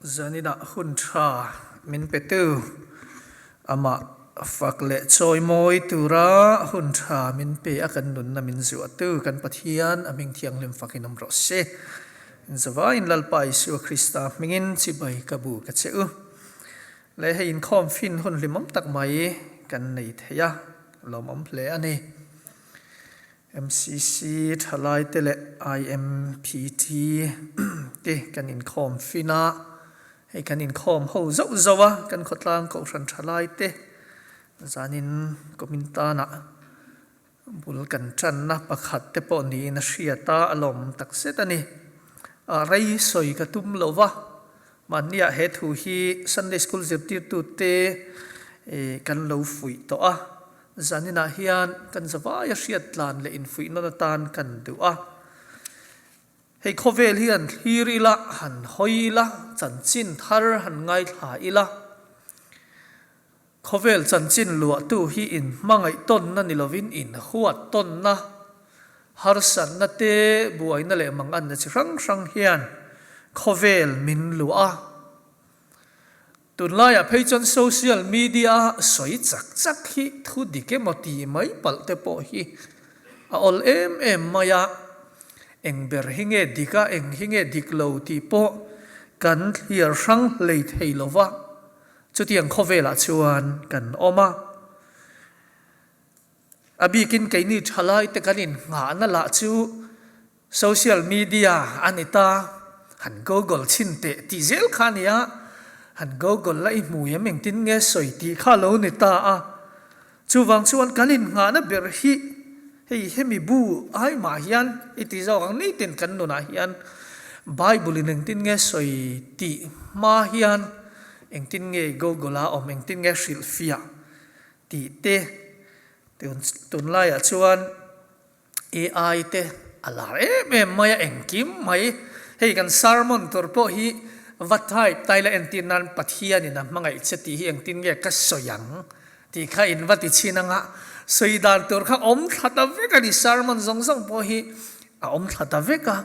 Zaninah hun tha min petu, amah fak leh chawimawi tura hun tha min pe a kan nunna min zuahtu kan Pathian a hming thianghlim fakin awm rawh se. Zavaiin Lalpa Isua Krista hmingin chibai ka bu ka che u. Leh hei inkhawm fin hun hlimawm tak mai kan nei thei a, lawmawm hle a ni. MCC thalaite leh IMPT te kan inkhawm fin a, hei kan inkhawm ho zauh zauh a, kan khawtlang kohhran thalaite zanin kumin tanah bul kan tanna pakhat te pawh niin a hriat a, a lawm takzet a ni. Rei sawi ka tum lo va, mahniah he thu hi Sunday School zirtirtute kan lo fuih tawh a, Zaninah hian kan zavaia hriat tlan leh infuih nawn atan kan duh a. Hei khawvel hian thlir ila, han hawi ila, chanchin thar han ngaithla ila, khawvel chanchin luahtu hi inhmangaih tawnna ni lovin inhuat tawnna, harsatna te, buaina leh manganna chi hrang hrang hian khawvel min luah a. Tunlaiah phei chuan social media a sawi chak chak hi thu dik emaw ti mai palh te pawh hi a awl em em mai a, eng ber hi nge dik a, eng hi nge dik lo tih pawh kan thliar hrang hlei thei lo va, chutiang khawvelah chuan kan awm a. A bikin keini thalaite kan innghahna lah chu Social media a ni ta, han google chhin teh tih zel kha a ni a, han google la i hmu em engtin nge sawi tih kha a lo ni ta a. Chuvang chuan kan innghahna ber hi hei hemi bu ai mah hian i ti zawk ang nitin kan nunah hian Bible in engtin nge sawi tih hma hian engtin nge google a awm engtin nge hrilhfiah tih te tunlaiah chuan AI te a lar em em mai a, engkim mai. Hei kan sermon tur pawh hi va type ta ila entir nan Pathianin a hmangaih che tih hi engtin nge ka sawi ang tih kha in va ti chhin anga sawi dan tur kha awm thla ta vek a ni, sermon zawng zawng pawh hi a awm thla ta vek a,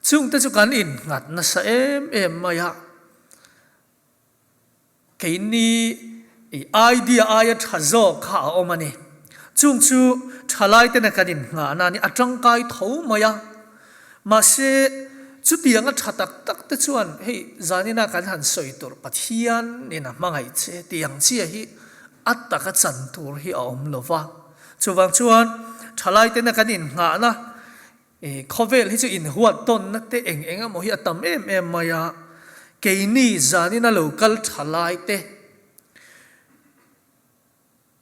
chungte chu kan innghat nasa em em mai a. Keini i idea aia tha zawk kha a awm a ni. Chung chu thalaitena kan innghahna a ni, a tangkai tho mai a. Mahse, chutianga tha tak tak te chuan hei zanina kan han sawi tur Pathian in a hmangaih che tih ang chiah hi a taka chan tur hi a awm lo va. Chuvang chuan thalaitena kan innghahna Khawvel hi chu inhuat tawnna te eng eng emaw hi a tam em em mai a, keini zanina lo kal tha lai te,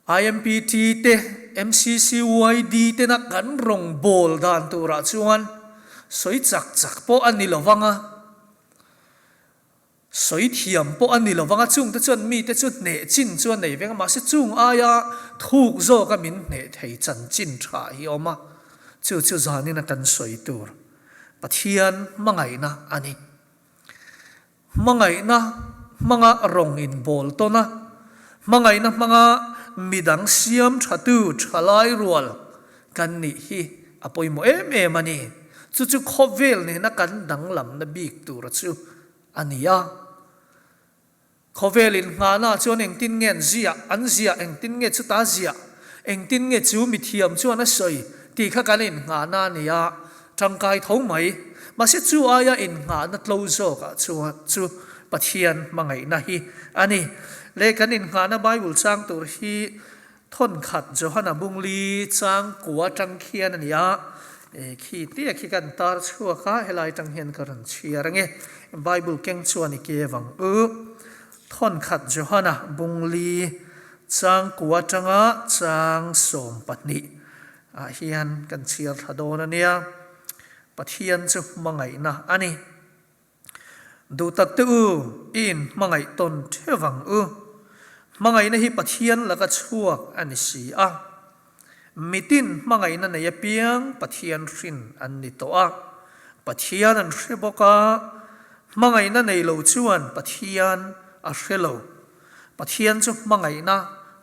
IMPT te, MCCYD tena kan rawn bawl dan turah chuan sawi chak chak pawh a ni lo vang a. Sawi thiam pawh a ni lo vang a, chungte chuan mite chu hneh chin chu a nei veng a, mahse chung aia thuk zawka min hneh thei chanchin tha hi a awm a, chu chu zanin a kan sawi tur Pathian hmangaihna a ni. Hmangaihna hmanga rawng inbawl tawn a, hmangaihna hmanga midang siam thatu thalai rual kan nih hi a pawimawh em em a ni. Chu chu khawvel nena kan danglamna bik tura chu a ni a. Khawvel inngahnaah chuan engtin nge an ziah, an ziah, engtin nge chuta ziah, engtin nge chu mithiam chuan a sawi tih kha kan innghahna a ni a, tangkai tho mai. Mahse chu aia innghahna tlo zawkah chuan chu Pathian hmangaihna hi a ni. Leh kan innghahna Bible chang tur hi Thawnkhat Johana Bungli chang kua tang khian a ni a, khi tia khi kan tar chhuak a, helai tang hian ka rawn chhiar ange. Bible keng chuan i ke vang u. Thawnkhat Johana Bungli chang kua tanga chang 12 ah hian kan chhiar thla dawn a nia. Pathian chu hmangaihna a ni. Duhtak te u, i inhmangaih tawn theuh ang u. Hmangaihna hi Pathian laka chhuak a ni si a. Mitin hmangaihna nei apiang Pathian hrin an ni tawh a. Pathian an hre bawk a, hmangaihna nei lo chuan Pathian a hre lo. Pathian chu hmangaihna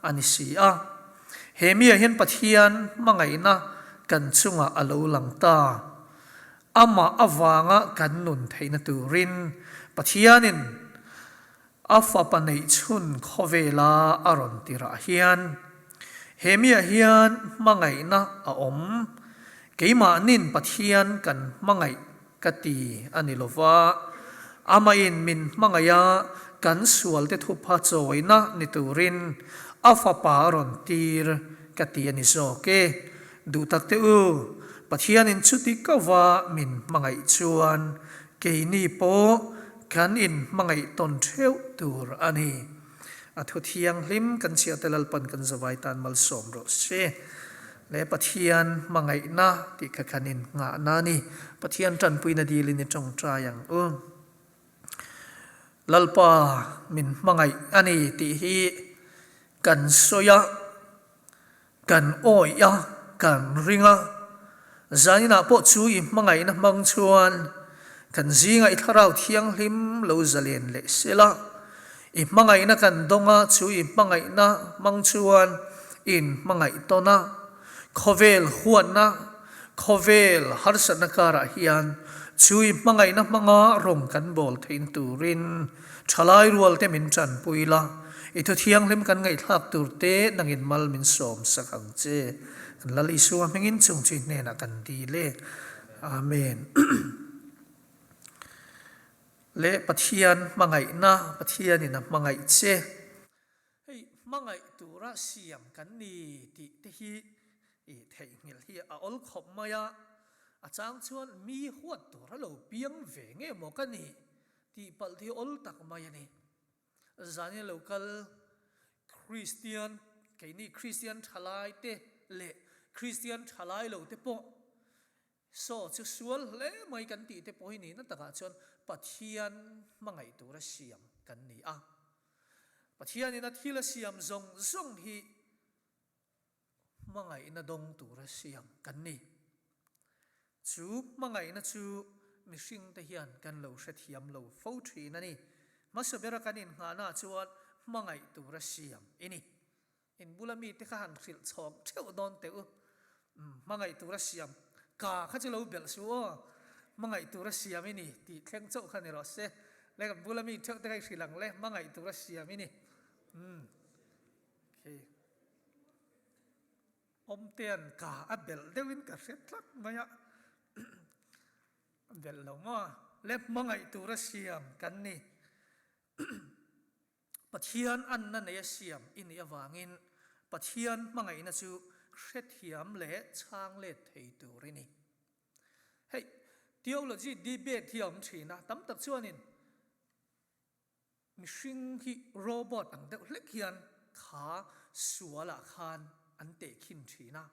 a ni si a. He miah hian Pathian hmangaihna kan chungah a lo lang ta. Amah avanga kan nun theihna turin Pathianin A Fapa neihchhun khawvela a rawn tirah hian he miah hian hmangaihna a awm. Keimahnin Pathian kan hmangaih ka ti a ni lova, amahin min hmangaih a, kan sualte thupha chawina ni turin a Fapa a rawn tir ka ti a ni zawk e. Duhtak te u, Pathianin chuti kova min hmangaih chuan keini pawh kan inhmangaih tawn theuh tur a ni. A thu thianghlim kan chhiahte Lalpan kan zavai tan malsawm rawh se. Le Pathian hmangaihna tih kha kan innghahna a ni. Pathian tanpuina dilin i tawngtai ang u. Lalpa min hmangaih a ni tih hi kan sawi a. Kan awih a, kan ring a, zaninah pawh chu i hmangaihna hmang chuan kan zingah i thlarau thianghlim lo zalen leh sela, i hmangaihna kan dawng a, chu i hmangaihna hmang chuan in hmangaih tawn a, khawvel huatna, khawvel harsatna karah hian chu i hmangaihna hmanga rawng kan bawl theihna turin Thalai rualte min tanpui la, i thu thianghlim kan ngaihthlak tur te nangin mal min sawm sak ang che. Kan Lal Isua hmingin chung chi hnenah kan dil e. Amen. Le Pathian hmangaihna, Pathianin a hmangaih che. Hei hmangaih tura siam kan ni tih te hi i theihnghilh hi a awl khawp mai a, a chang chuan mi huat tur a lo piang ve nge maw ka nih Tih palh hi awl tak mai a ni. Zania lo kal Kristian, keini Kristian thalai te leh Kristian thalai lo te pawh saw chu sual hle mai kan tih te pawh hi nihna takah chuan Pathian hmangaih tura siam kan ni a. Pathianin a thil a siam zawng zawng hi Hmangaihna dawng tura siam kan ni. Chu hmangaihna chu mihringte hian kan lo hrethiam lo fo thin a ni. Hmasa bera kan innghahna chuan hmangaih tura siam i ni. In bula mite kha han hrilh chhawk theuh dawn teh u. Hmangaih tura siam ka kha chu lo belh suh aw. Hmangaih tura siam i ni tih thleng chauh kha ni rawh se. Le kan bula mi theuh te kha i hrilh ang le, hmangaih tura siam i ni. Umm. Khi Awmtea'n ka a belh deuhin ka hre tlat mai a, a belh lo maw? Le hmangaih tura siam kan ni. Pathian anna neia siam i nih avangin Pathian hmangaihna chu hrethiam leh chhang let thei tur i ni. Hei, theology debate hi a awm thin a, tam tak chuanin Mihring hi robot ang deuh hlek hian kha sualah khan an tehkhin thin a.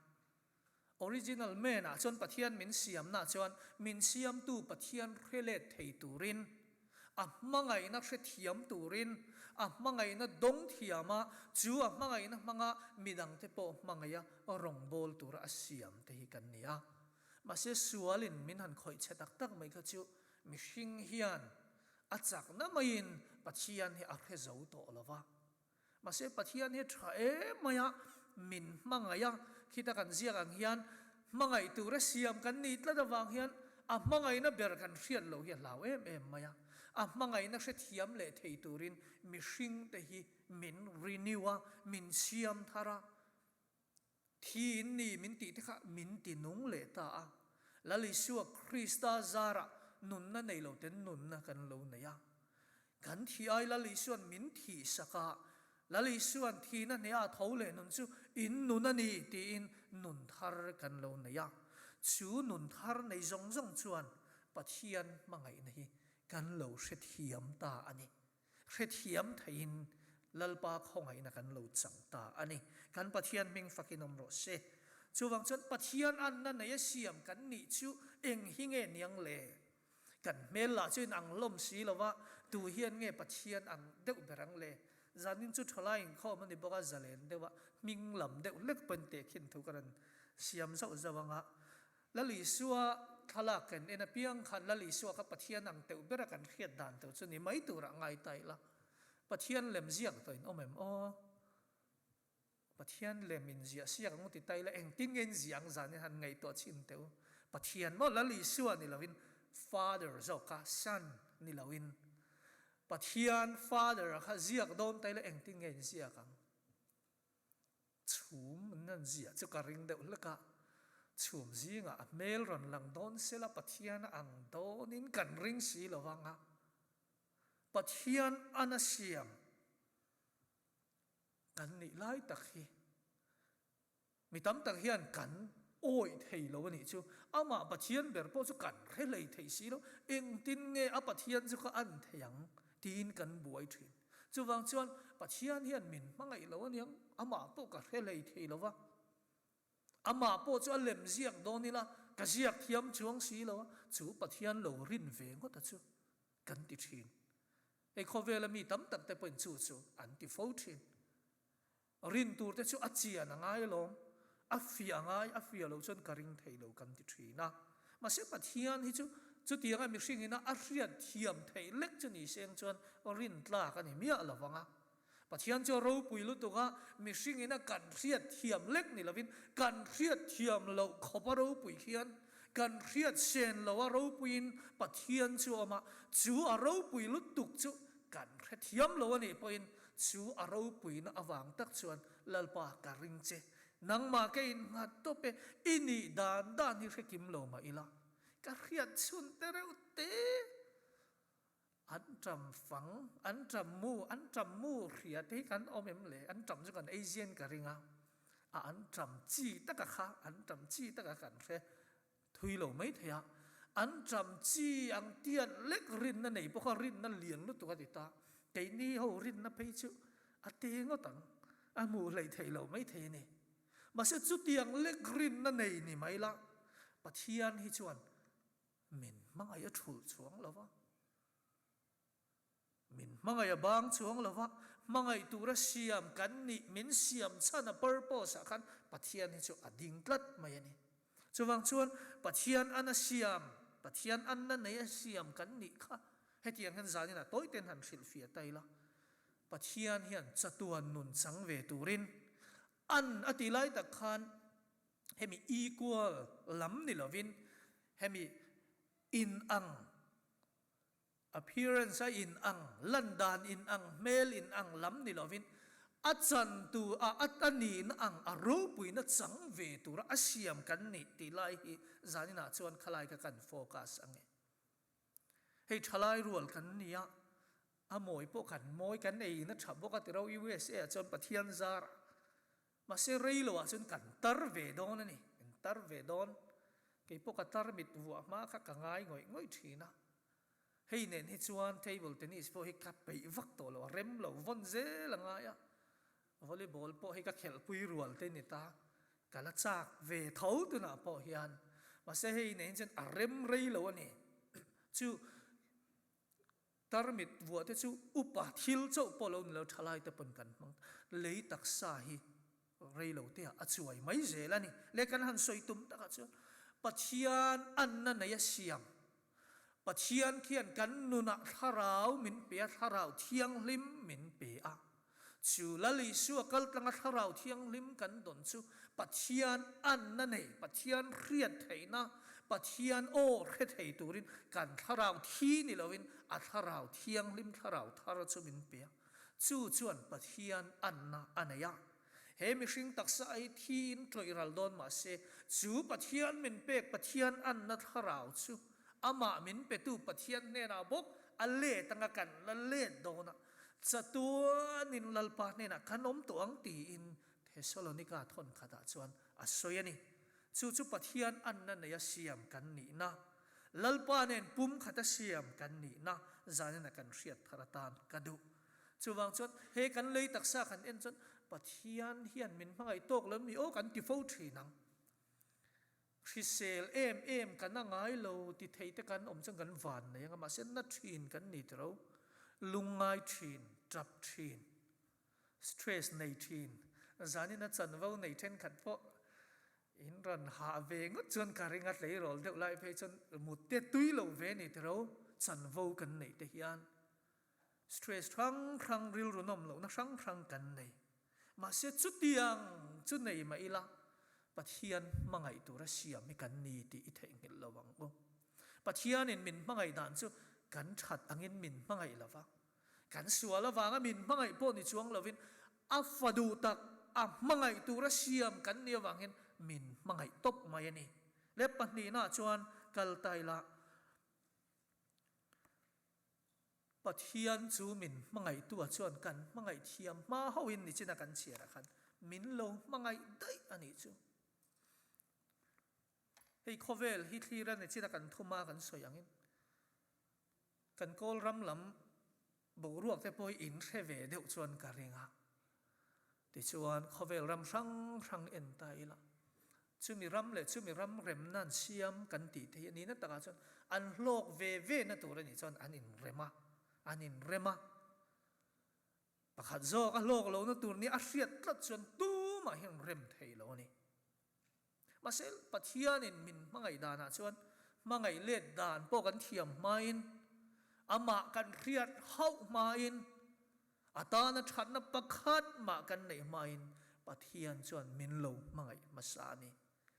Original man ah chuan Pathian min siamna chuan min siamtu Pathian hre let thei turin, a hmangaihna hre thiam turin, a hmangaihna dawng thiam a, chu a hmangaihna hmanga midangte pawh hmangaiha rawngbâwl tura a siam te hi kan ni a. Mahse sualin min han khawih chhe tak tak mai kha chu mihring hian A chakna maiin Pathian hi a hre zo tawh lo va. Mahse Pathian hi tha em mai a, min hmangaih a, khita kan ziak ang hian hmangaih tura siam kan nih tlat avang hian a hmangaihna ber kan hriat loh hi a hlau em em mai a. A hmangaihna hrethiam leh thei turin mihringte hi min renew a, min siam thar a. Thi in ni min tih te kha min ti nung leh ta a. Lal Isua Krista zarah nunna nei lo ten nunna kan lo nei a. Kan thi ai Lal Isua'n min thih sak a, Lal Isua'n thihna hneha tho leh nun chu in nun a ni tiin nun thar kan lo nei a. Chu nun thar nei zawng zawng chuan Pathian hmangaihna hi kan lo hrethiam ta a ni. Hrethiam theiin Lalpa khawngaihna kan lo chang ta a ni. Kan Pathian hming fakin awm rawh se. Chuvang chuan Pathian anna neia siam kan nih chu eng hi nge niang le? Kan hmel lah chu inang hlawm si lo va, tu hian nge Pathian ang deuh ber ang le? Zanin chu thalai inkhawm a ni bawk a, zalen deuh a, hming lam deuh hlek pawhin tehkhin thu ka rawn siam zauh zauh ang a. Lal Isua thlalak kan en apiang khan Lal Isua kha Pathian ang teuh bera kan hriat dan tur chu ni mai turah ngai ta ila. Pathian lem ziak tawh in awm em aw? Pathian lem in ziah siak ang u ti ta ila engtin nge in ziah ang zan in han ngaihtuah chhin teh u. Pathian maw Lal Isua ni loin Father zawk kha Son ni loin. Pathian Father a kha ziak dawn ta ila engtin nge in ziak ang? Chhum in an ziah chu ka ring deuh hlek a, chhum zingah a hmel rawn lang dawn sela Pathian a ang dawnin kan ring si lo vang a, Pathian an a siam kan nih lai tak hi Mi tam tak hian kan awih thei lo a nih chu. Amah Pathian ber pawh chu kan hre hlei thei si lo. Engtin nge a Pathian chu ka an thei ang tiin kan buai thin. Chuvang chuan Pathian hian min hmangaih lo a niang, amah pawh ka hre hlei thei lo va. Amah pawh chu a lem ziak dawn ila ka ziak thiam chuang si lo a, chu Pathian lo rin ve ngawt a chu kan ti thin. Hei khawvela mi tam tak te pawhin chu chu an ti fo thin. Rin tur te chu a chian a ngai alawm, a fiah a ngai, a fiah loh chuan ka ring thei lo kan ti thin a. Mahse Pathian hi chu chutianga mihring ina a hriat thiam theih lek chu ni seng chuan rin tlak a ni miah lo vang a. Pathian chu a ropui lutuk a, mihring ina kan hriat thiam lek ni lovin kan hriat thiam loh khawp a ropui khian kan hriat sen loh a ropuiin Pathian chu a awm a, chu a ropui lutuk chu Kan hrethiam lo a nih pawhin chu a ropuina avang tak chuan Lalpa ka ring che, nangmah ka innghat tawp e, i nih dan dan hi hrekim lo mah ila, ka hriat chhun te reuh te, an ṭam fang, an ṭam mu, an ṭam mu hria te hi kan awm em le, an ṭam chu kan ei zian ka ring a, a an ṭam chi taka kha, an ṭam chi taka kan hre. Thui lo mai thei a, an ṭam chi ang tiat lek rinna nei bawk a, rinna lian lutuk a ti ta. Keini ho rinna phei chu a te ngawt ang, a hmuh hleih theih lo mai thei a ni. Mahse chutiang lek rinna nei ni mai la, Pathian hi chuan min hmangaih a thulh chuang lo va. Min hmangaih a bang chuang lo va, hmangaih tura siam kan nih, min siam chhan a purpose ah khan Pathian hi chu a ding tlat mai a ni. Chuvang chuan Pathian an a siam, Pathian anna nei a siam kan nih kha hetiang hian zanin ah tawi ten han hrilhfiah ta ila, Pathian hian chatuan nun chang ve turin an a ti lai tak khan hemi equal lam ni lovin hemi in ang, Appearance a in ang, lan dan in ang, hmel in ang lam ni lovin a chan tu a a a nihna ang a ropuina chang ve tura a siam kan nih tih lai hi zaninah chuan khalai kha kan focus ang e. Hei thalai rual kan ni a, a mawi pawh kan mawi kan eiin a tha bawk a ti ro USA ah chuan Pathian zar ah mahse rei lo ah chuan kan tar ve dawn a ni, kan tar ve dawn. Kei pawh ka tar mit vuah hma kha ka ngai ngawih ngawih thin a. Hei nen hi chuan table tennis pawh hi ka peih vak tawh lo, a rem lo vawn zel a ngai a, volleyball pawh hi ka khelhpui rual te ni ta, ka la chak ve tho tunah pawh hian, mahse hei nen hi chuan a rem rei lo a ni. Chu tarmit vuah te chu upa thil chauh pawh lo ni lo, thalai te pawn kan hmang, lei taksa hi rei lo te ah a chuai mai zel a ni. Le kan han sawi tum takah chuan Pathian anna nei a siam Pathian khian kan nunah thlarau min pe a, thlarau thianghlim min pe a. Chu Lal Isua kaltlanga thlarau thianghlim kan dawn chu Pathian anna nei, Pathian hriat theihna, Pathian aw hre thei turin kan thlarau thi ni loin a thlarau thianghlim, thlarau thar chu min pe a. Chu chuan Pathian anna a nei a. He mihring taksa hi thiin ṭawih ral dawn mah se, chu Pathian min pek Pathian anna thlarau chu amah min petu Pathian hnenah bawk a let anga kan la let dawn a, chatuanin Lalpa hnenah kan awm tawh ang tiin Thesalonika thawn khatah chuan a sawi a ni. Chu chu Pathian anna neia siam kan nihna, Lalpa nen pumkhata siam kan nihna zanina kan hriat thar atan ka duh. Chuvang chuan he kan lei taksa kan en chuan Pathian hian min hmangaih tawk lo mi aw kan ti fo thin ang. Hrisel em em kan a ngai lo ti thei te kan awm chuan kan van nei anga mahse na thin kan ni tiro, lungngai thin, tap thin, stress nei thin, zanin a chanvo nei thenkhat pawh in rawn hah ve ngawt chuan ka ring a tleirawl deuh lai phei chuan mut te tui lo ve ni tiro chanvo kan neih te hian. Stress hrang hrang, rilru nawm lohna hrang hrang kan nei. Mahse chutiang chu nei mah ila, Pathian hmangaih tura siam hi kan ni tih i theihnghilh lo ang u. Pathianin min hmangaih dan chu kan that angin min hmangaih lo va. Kan sual avanga min hmangaih pawh ni chuang lovin a fa duh tak a hmangaih tura siam kan nih avangin min hmangaih tawp mai a ni. Le pahnihnaah chuan kal ta ila Pathian chu min hmangaihtua chuan kan hmangaih thiam hma hoin nichina kan chhiarah khan min lo hmangaih daih a nih chu. Hei khawvel hi thlir a nichina kan thuma kan sawi angin kan kawl ram lam boruak te pawh hi in hre ve deuh chuan ka ring a. Tichuan khawvel ram hrang hrang en ta ila chumi ram leh chumi ram remna an siam kan tih te hi a nihna takah chuan an hlawk ve ve na tur a nih chuan an inrem a, an inrem a. Pakhat zawk a hlawk lohna tur nia a hriat tlat chuan tumah hian rem thei lo a ni. Mahse, Pathianin min hmangaih danah chuan hmangaih let dan pawh kan thiam hmain, amah kan hriat hauh hmain, a tana thatna pakhat mah kan neih hmain Pathian chuan min lo hmangaih hmasa a ni.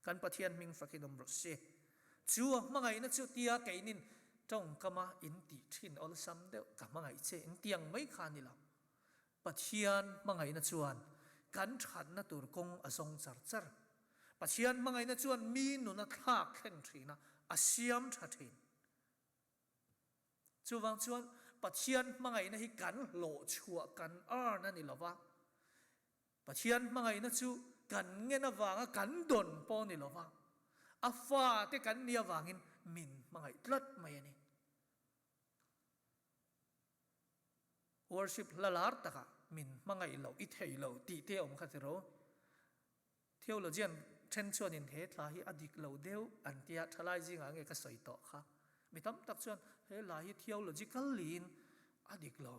Kan Pathian hming fakin awm rawh se. Chu a hmangaihna chu tia keinin tawngkama in tih thin awlsam deuh ka hmangaih che in tiang mai kha a ni lo. Pathian hmangaihna chuan kan thatna tur kawng a zawng char char. Pathian hmangaihna chuan mi nun a thlak thleng thin a, a siam tha thin. Chuvang chuan Pathian hmangaihna hi kan hlawh chhuah kan earn a ni lo va. Pathian hmangaihna chu kan ngen avanga kan dawn pawh a ni lo va, a fate kan nih avangin min hmangaih tlat mai a ni. Worship hla lar takah min hmangaih loh i thei lo tih te a awm kha ti ro. Theologian then chuanin he thla hi a dik lo deuh an tia thalai zingah nge ka sawi tawh kha. Mi tam tak chuan he hla hi theological liin a dik lo.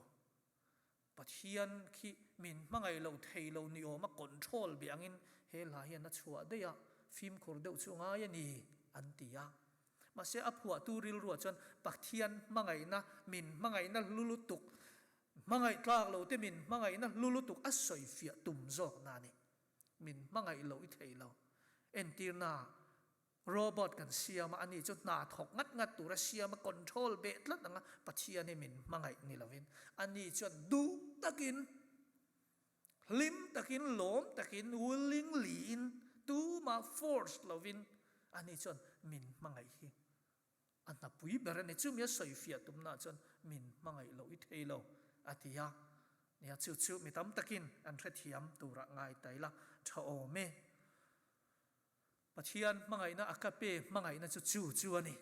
Pathian khi min hmangaih lo thei lo ni awm a control beh angin he hla hian a chhuah daih a, fimkhur deuh chu ngai a ni an ti a. Mahse a phuahtu rilruah chuan Pathian hmangaihna, min hmangaihna hlu lutuk, hmangaih tlak lo te min hmangaihna hlu lutuk a sawifiah tum zawkna a ni. Min hmangaih lo i thei lo. Entirna Robot kan siam a, ani chu hna thawk ngat ngat tura siam a, control beh tlat ang a, Pathian hi min hmangaih ni lovin ani chuan duh takin, hlim takin, lawm takin, willingly in, tumah force lovin ani chuan min hmangaih hi a hnapui ber a ni. Chumi a sawifiah tumnaah chuan min hmangaih loh i thei lo a ti a, nia chu chu mi tam takin an hrethiam turah ngai ta ila tha awm e. Pathian hmangaihna a ka pe hmangaihna chu chu chu a ni.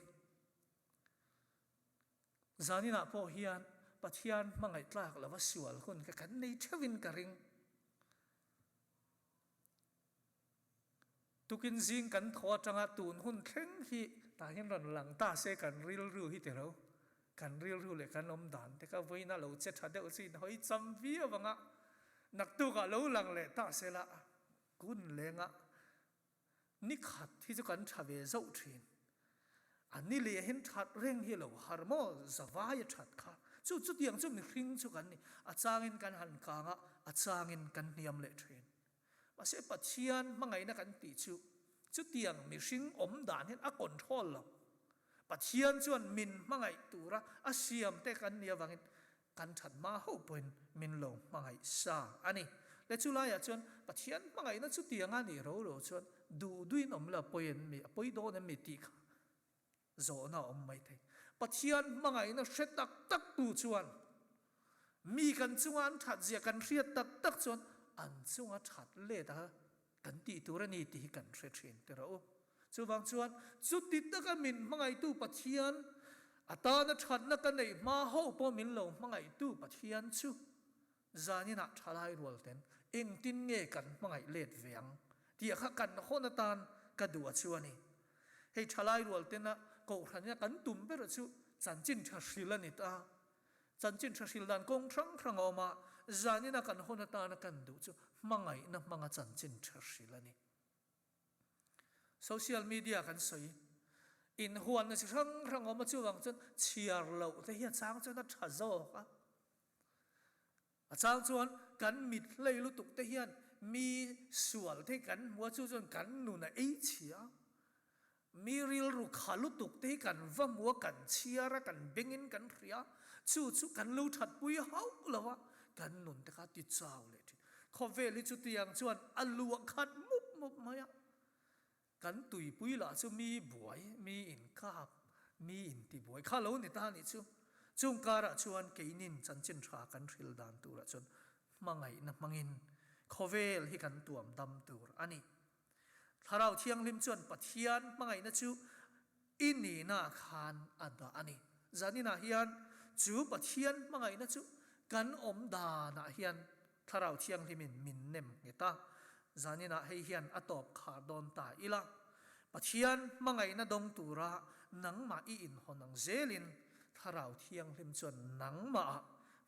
Zaninah pawh hian Pathian hmangaih tlak lova sual hun kha kan nei theuhin ka ring. Tukin zing kan thaw atanga tun hun thleng hi tah hian rawn lang ta se kan rilru hi tiro. Kan rilru leh kan awm dan te kha vawiin a lo che tha deuh chu inhawi cham viau anga naktukah lo lang leh ta sela Kun lengah ni khat hi chu kan tha ve zauh thin. A ni leh hin that reng hi lo har maw zavai a that kha. Chu chutiang chu mihring chu kan ni. A changin kan han kang a, a changin kan hniam leh thin. Mahse Pathian hmangaihna kan tih chu chutiang mihring awm dan hian a control lo. Pathian chuan min hmangaih tura a siam te kan nih avangin Kan that hma hauh pawhin min lo hmangaih sa a ni. Le chu laiah chuan Pathian hmangaihna chutiang a nih ro lo chuan duh duhin awm la pawi em mi, a pawi dawn em mi tih kha zawhna a awm mai thei. Pathian hmangaihna hre tak tak tu chuan mi kan chunga an that zia kan hriat tak tak chuan an chunga that let a Kan tih tur a ni tih hi kan hre thin ti rawh u. Chuvang chuan chuti taka min hmangaihtu Pathian, a tana thatna ka neih hma ho pawh min lo hmangaihtu Pathian chu zaninah thalai rual ten engtin nge kan hmangaih let ve ang tih kha kan hawn atan ka duh a chu a ni. Hei thalai rual tena kohhranina kan tum ber chu chanchin tha hril a ni ta. Chanchin tha hril dan kawng hrang hrang a awm a, zanina kan hawn atana kan duh chu hmangaihna hmanga chanchin tha hril a ni. Social media kan sawi inhuanna chi hrang hrang a awm a, chuvang chuan chhiar loh te hi a chang chuan a tha zawk a. A chang chuan kan mit hlei lutuk te hian mi sual te hi kan hmu a, chu chuan kan nun a ei chhia a. Mi rilru kha lutuk te hi kan va hmu a, kan chhiar a, kan bengin kan hria. Chu chu kan lo thatpui hauh lo a, kan nun te kha ti chau leh thin. Khawvel hi chutiang chuan a luah khat mup mup mai a. Kan tuipui lah chu mi buai, mi inkap, mi intibuai kha lo ni ta nih chu. Chung karah chuan keinin chanchin tha kan hril dan turah chuan hmangaihna hmangin khawvel hi kan tuam dam tur a ni. Thlarau Thianghlim chuan Pathian hmangaihna chu i nihnaah khan a dah a ni. Zaninah hian chu Pathian hmangaihna chu kan awm danah hian Thlarau Thianghlimin min nem nghet a. Zaninah hei hian a tawp khar dawn ta ila. Pathian hmangaihna dawng tura nangmah i inhawn ang zelin Thlarau Thianghlim chuan nangmahah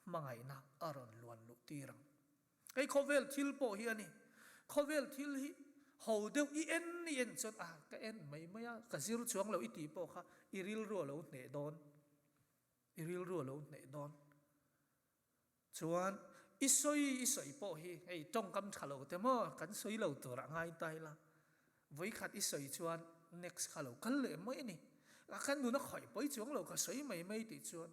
hmangaihna a rawn luan luh tir ang. Hei khawvel thil pawh hi a ni. Khawvel thil hi ho deuh i en i en chuan a ka en mai mai a, ka zir chuang lo i tih pawh kha i rilru a lo hneh dawn. I rilru a lo hneh dawn. Chuan i sawi i sawi pawh hi hei tawngkam tha lo te maw kan sawi lo tur a ngai ta ila. Vawikhat i sawi chuan next kha lo kal leh mai a ni. A ka nun a khawih pawi chuang lo ka sawi mai mai tih chuan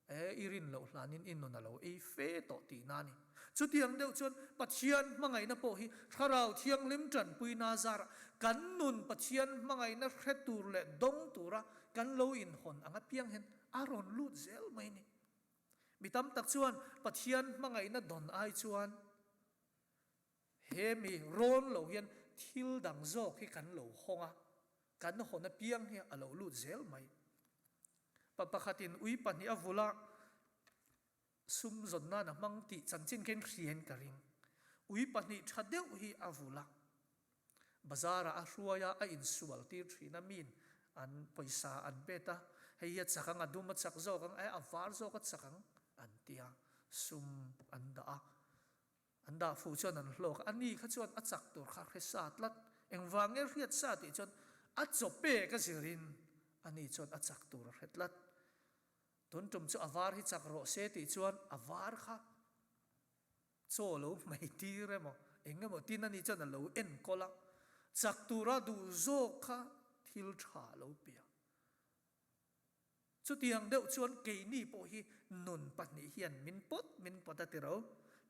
E, i rin loh hlanin i nun a lo ei fe tawh tihna a ni. Chutiang deuh chuan Pathian hmangaihna pawh hi Thlarau Thianghlim tanpuina zarah kan nun Pathian hmangaihna hre tur leh dawng tura kan lo inhawn ang apiang hian a rawn lut zel mai a ni. Mi tam tak chuan Pathian hmangaihna dawn ai chuan he mi rawn lo hian thil dang zawk hi kan lo hawng a, kan hawn apiang hi a lo lut zel mai. Pa pakhatin ui pahnih a vul a, sum zawn nan a hmang tih chanchin khin hriain ka ring. Ui pahnih tha deuh hi a vul a, bazar ah a hruai a, a insual tir thin a, miin an pawisa an bet a, hei hi a chak ang, a dum a chak zawk ang, eh a var zawk a chak ang an ti a, sum an dah a. An dah fuh chuan an hlawk a, ani kha chuan a chak tur kha hre sa tlat. Engvang nge hriat sa tih chuan a chaw pek a zirin ani chuan a chak tur a hre tlat. Tun tum chu a var hi chak rawh se tih chuan a var kha chaw lo hmei tir emaw eng emaw tin ani chuan a lo enkawl a, chak tura duh zawk kha thil tha lo piang. Chutiang deuh chuan keini pawh hi nun pahnih hian min pawt min pawt a ti ro.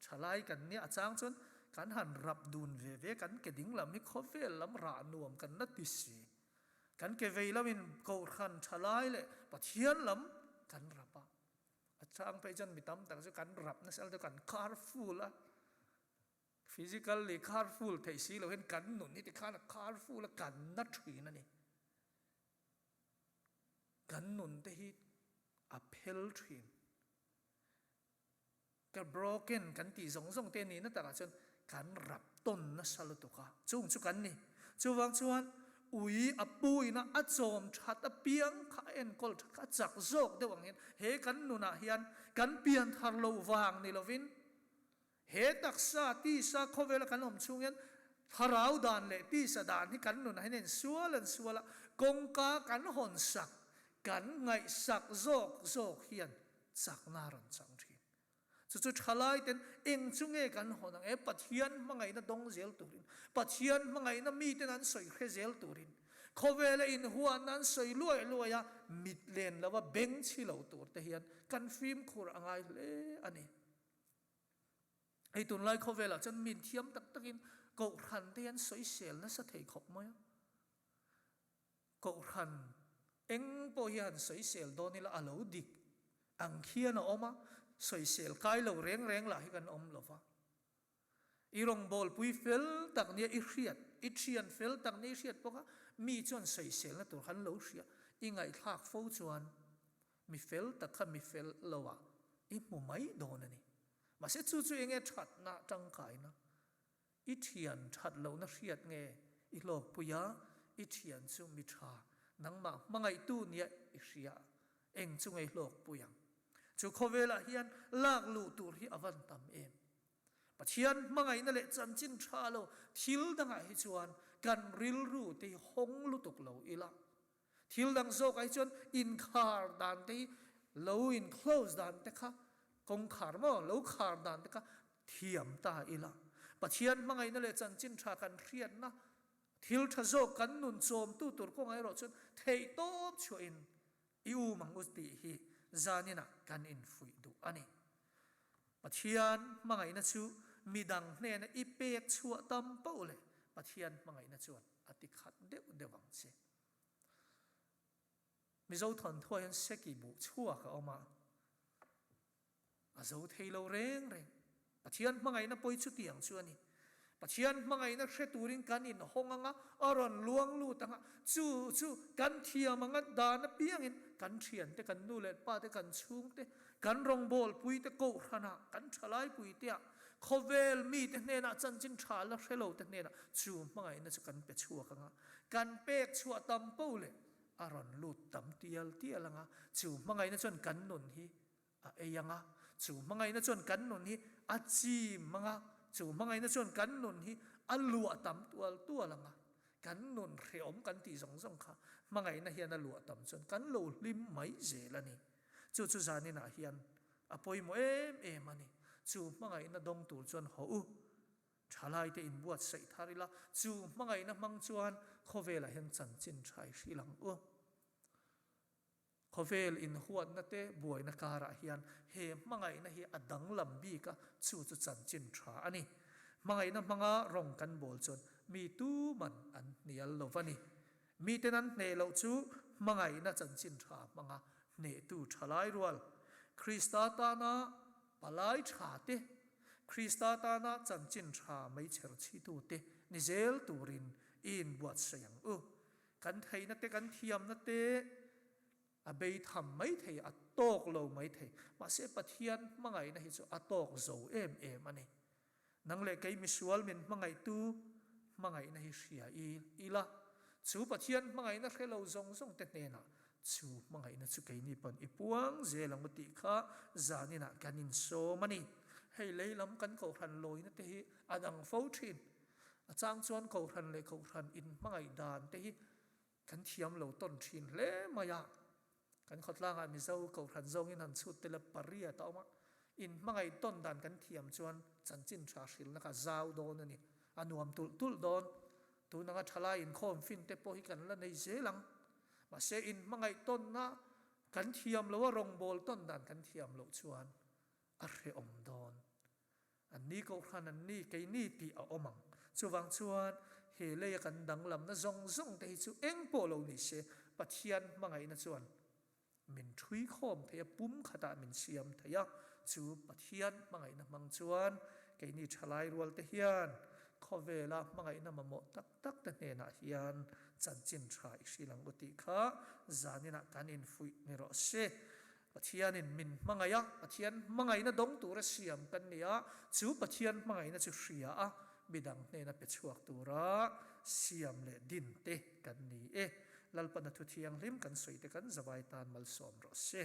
Thalai kan nia a chang chuan kan han rap dun ve ve kan ke ding lam hi khawvel lam rah nuam kan la ti si. Kan ke vei lamin Kohhran thalai leh Pathian lam kan rap a. A chang phei chuan mi tam tak chu kan rap nasa deuh kan khar full a. Physically khar full theih si lo hian kan nun hi tikhan a khar full a kan na thin a ni. Kan nun te hi a phel thin. Ka broken kan tih zawng zawng te nihna takah chuan kan rap tawn nasa lutuk a, chung chu kan ni. Chuvang chuan ui a pu ina a chawm that apiang kha a enkawl that kha a chak zawk deuh ang hian he kan nunah hian kan pian thar loh vang ni lovin He taksa, tisa khawvela kan awm chhung hian thlarau dan leh tisa dan hi kan nunah hian a insual an sual a, kawngka kan hawn sak, kan ngaihsak zawk zawk hian chakna a rawn chang thin. Chu chu thalai ten eng chu nge kan hawn ang e? Pathian hmangaihna dawng zel turin, Pathian hmangaihna miten an sawi hre zel turin, khawvela inhuanna an sawi luai luai a, mit len lova beng chhi lo tur te hian kan fimkhur a ngai hle a ni. Hei tunlai khawvelah chuan min thiam tak takin Kohhran te hian sawisel nasa thei khawp mai a. Kohhran eng pawh hi han sawisel dawn ila a lo dik ang khian a awm a, sawisel kai lo reng reng lah hi kan awm lo va. I rawngbawlpui fel tak nia i hriat, i thian fel tak nia i hriat bawk a, mi chuan sawiselna tur khan lo hria, i ngaihthlak fo chuan Mi fel tak kha mi fel lo ah i hmu mai dawn a ni. Mahse chu chu enge thatna tangkaina? I thian that lohna hriat nge i hlawkpui a, i thian chu mi tha, nangmah hmangaihtu nia i hria eng chu nge i hlawkpui ang? Chu khawvelah hian lak luh tur hi a van tam em? Pathian hmangaihna leh chanchin tha lo thil dangah hi chuan kan rilru te hi hawng lutuk lo ila. Thil dang zawk ai chuan inkhar dan te hi lo in close dan te kha kawngkhar maw lo khar dan te kha thiam ta ila. Pathian hmangaihna leh chanchin tha kan hriatna thil tha zawk kan nun chawmtu tur kawngah erawh chuan theihtawp chhuahin i um ang u tih hi. Zaninah kan infuih duh a ni. Pathian hmangaihna chu midang hnena i pek chhuah tam poh leh Pathian hmangaihna chuan a ti khat deuh deuh ang che. Mizo thawnthuah hian seki buh chhuak a awm a. A zo thei lo reng reng. Pathian hmangaihna pawi chutiang chu a ni. Pathian hmangaihna hre turin kan inhawng anga, a rawn luang lut anga, chu chu kan thiam anga dan apiangin kan thiante, kan nu leh pa te, kan chhungte, kan rawngbawlpui te, kohhranah, kan thalaipui teah, khawvel mite hnenah chanchin tha la hre lo te hnenah chu hmangaihna chu kan pe chhuak anga, kan pek chhuah tam po leh a rawn lut tam tial tial anga, chu hmangaihna chuan kan nun hi a ei ang a, chu hmangaihna chuan kan nun hi a chim ang a, chu hmangaihna chuan kan nun hi a luah tam tual tual ang a, kan nun hrehawm kan tih zawng zawng kha hmangaihna hian a luah tam chuan kan lo hlim mai zel a ni. Chu chu zaninah hian a pawimawh em em a ni. Chu hmangaihna dawng tur chuan haw u, thalaite inbuatsaih thar ila, chu hmangaihna hmang chuan khawvelah hian chanchin tha i hrilh ang u. Khawvel inhuatna te buaina karah hian he hmangaihna hi a danglam bik a, chu chu chanchin tha a ni. Hmangaihna hmanga rawng kan bawl chuan mi tuman an hnial lo va ni. Miten an hneh loh chu hmangaihna chanchin tha hmanga hnehtu tha lai rual, Krista tana palai tha te, Krista tana chanchin tha meichher chhitu te ni zel turin i inbuatsaih ang u. Kan theihna te, kan thiamna te a bei tham mai thei, a tawk lo mai thei. Mahse Pathian hmangaihna hi chu a tawk zo em em a ni. Nang leh kei misual min hmangaihtu hmangaihna hi hria i ila, chu Pathian hmangaihna hre lo zawng zawng te hnenah chu hmangaihna chu keini pawn i puang zel ang u tih kha zaninah kan insawm a ni. Hei lei lam kan kohhran lawina te hi a dang fo thin. A chang chuan Kohhran leh Kohhran inhmangaih dan te hi kan thiam lo tawn thin hle mai a. Kan khawtlangah Mizo Kohhran zawngin han chhut tel a pariat a awm a. Inhmangaih tawn dan kan thiam chuan chanchin tha hrilhna kha zau dawn a ni. A nuam tulh tulh dawn. Tun anga thalai inkhawm fin te pawh hi kan la nei zel ang. Mahse inhmangaih tawnna kan thiam lo a, rawngbawl tawn dan kan thiam loh chuan a hrehawm dawn. An ni Kohhran an ni, keini tih a awm ang. Chuvang chuan he leia kan danglamna zawng zawng te hi chu eng pawh lo ni se, Pathian hmangaihna chuan min ṭhui khawm thei a, pum khatah min siam thei a. Chu Pathian hmangaihna hmang chuan keini ṭhalai rual te hian khawvela hmangaihna mamawh tak tak te hnenah hian chanchin ṭha i hrilh ang u tih kha zaninah kan infuih ni rawh se. Pathianin min hmangaih a, Pathian hmangaihna dawng tura siam kan ni a, chu Pathian hmangaihna chu hria a, midang hnena pe chhuak tura siam leh din te kan ni e. Lalpana thu thianghlim kan sawi te kan zavai tan malsawm rawh se.